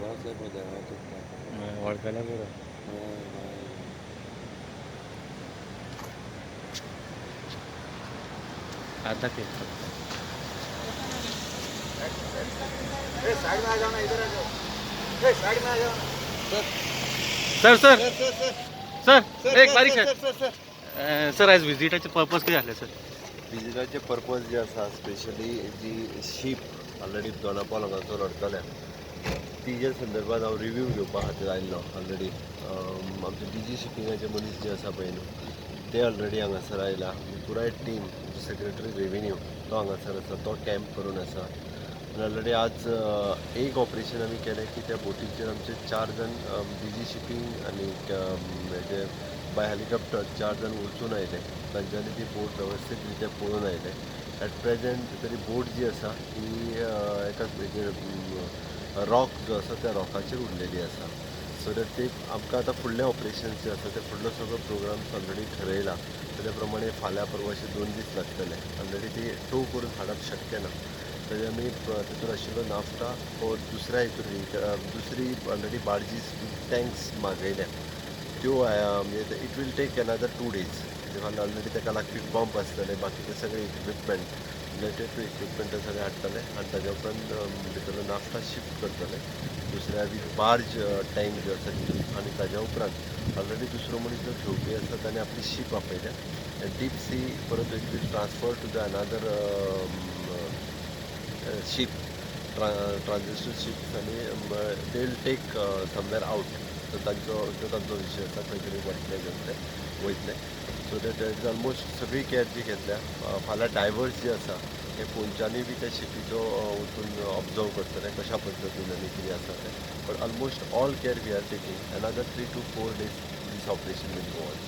Cross आहे पळय देवाचो. वळखल्यार पुरो. हय हय. हात दाखय. साइड में आ जाओ ना, इधर आ जाओ. ए, साइड में आ जाओ ना. Sir, sir. Sir, sir. Sir, एक बारीक. Sir, sir, sir. सर, आयज विजिटाचे पर्पज कितें आसलें सर? विजिटाचे पर्पज जे आसा, स्पेशली जी शीप ऑलरेडी दोनापावल हांगासर अडकल्या, तिजे संदर्भात हांव रिव्यू घेवपा खातीर आयिल्लो. ऑलरेडी आमचे डीजी शिपिंगाचे मनीस जे आसा पळय न्हू, ते ऑलरेडी हांगासर आयला. पुराय टीम, सेक्रेटरी रेविन्यू तो हांगासर आसा, तो कॅम्प करून आसा. आनी ऑलरेडी आज एक ऑपरेशन आमी केलें की त्या बोटीचेर आमचे चार जाण डीजी शिपींग आनी हेजे बाय हेलिकॉप्टर चार जाण वचून आयले. तांच्यांनी ती बोट वेवस्थीत रित्या पळोवन आयले. एट प्रेजेंट तरी बोट जी आसा ती एका हेजेर, रॉक जो आसा त्या रॉकाचेर उरलेली आसा. सो that ते आमकां आतां फुडले ऑपरेशन्स जे आसा ते फुडलो सगळो प्रोग्राम्स ऑलरेडी ठरयला. तेज्या प्रमाणे फाल्यां परवां अशे 2 दीस लागतले. ऑलरेडी ती टो करून हाडप शक्य ना. तेजे आमी तितून आशिल्लो नाफ्ता हो दुसऱ्या हितून दुसरी ऑलरेडी बार्जीस टँक्स मागयल्या त्यो. म्हणजे it will take another 2 days. Already ताका लागपी पंप आसतले, बाकीचे सगळे इक्विपमेंट, रिलेटेड टू इक्विपमेंट सगळे हाडटले आनी ताज्या उपरांत भितरलो नाफ्ता शिफ्ट करतले दुसऱ्या वीथ बार्ज टँक जो आसा तितून. आनी ताज्या उपरांत ऑलरेडी दुसरो मनीस जो घेवपी आसा, ताणें आपली शीप आपयल्या. डीप सी परत it will transfer to the another ship, transition ships, आनी they will take somewhere out. So तांचो तो तांचो विशय आसा, खंय तरी वतले घेवन ते वयतले. सो that is almost सगळी केअर जी घेतल्या. फाल्यां डायवर्स जे आसा हे पोंच्यानी बी त्या शिपीचो वचून ऑब्जर्व करतले, कशा पद्दतीन आनी कितें आसा तें. But almost all care we are taking. Another 3 to 4 days this operation will go on.